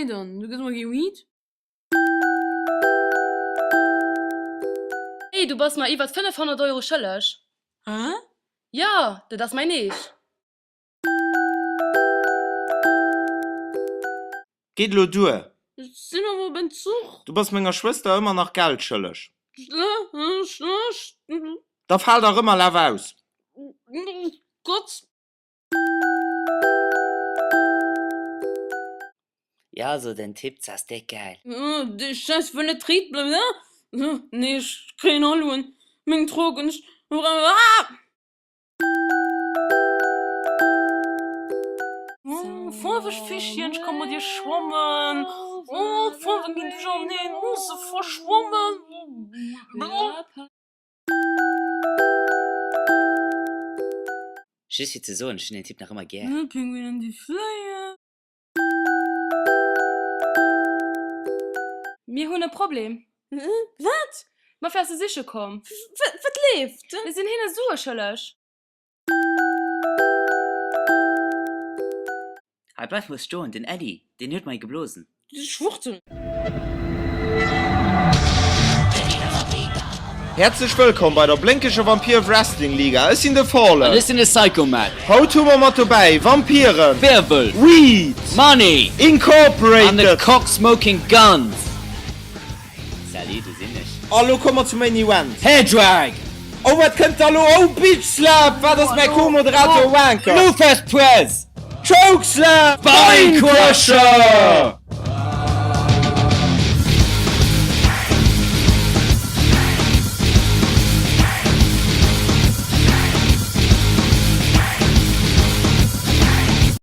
Wéi dann? Du gëss mer kee Weed? Hey, du bass mer iwwert 500 Euro schëlleg. Hä? Jo, dat ass mäin Eech. Geet elo duer! Ech sinn awer op Entzuch. Du bass menger Schwëster ëmmer nach Geld schëlleg. Da fal dach ëmmer laf aus! Gott! Jo also den Typ ass déck gäil. Déi Schäiss wëll net riit bleiwen. Nee ech kréien Halloen meng Drogen ech. Faarweg Fischchen ech komm mat iech schwammen. Oh d'Faarwen ginn duercherneen oh se verschwammen. Just fir ze soen, ech hunn den Typ nach ëmmer gär. Pinguinen déi fléien. Mir hunn e Problem. Wat? D'Mafia ass se siche komm. Wat leeft? Mir sinn hinne Sue schëlleg. Hei bleif mol stoen, den Äddi, deen huet mer ee geblosen. Schwuchtel. Häerzlech wëllkomm bei der blénkeger Vampir Wrestling Liga. Ech sinn de Fallen. An ech sinn de Psycho Mac. Haut hu mer mat dobäi Vampiren, Werwëlf, Weed, Money Incorporated an de Cock Smoking Guns. Salut, do sinn ech. A lo komme mer zum Main Event. Hair Drag! Oh wat kënnt da lo? Oh Bitch Slap! Wat ass mäi Co-Moderator Wanker? Blue Fest Prez! Choke Slap! Spine Crusher!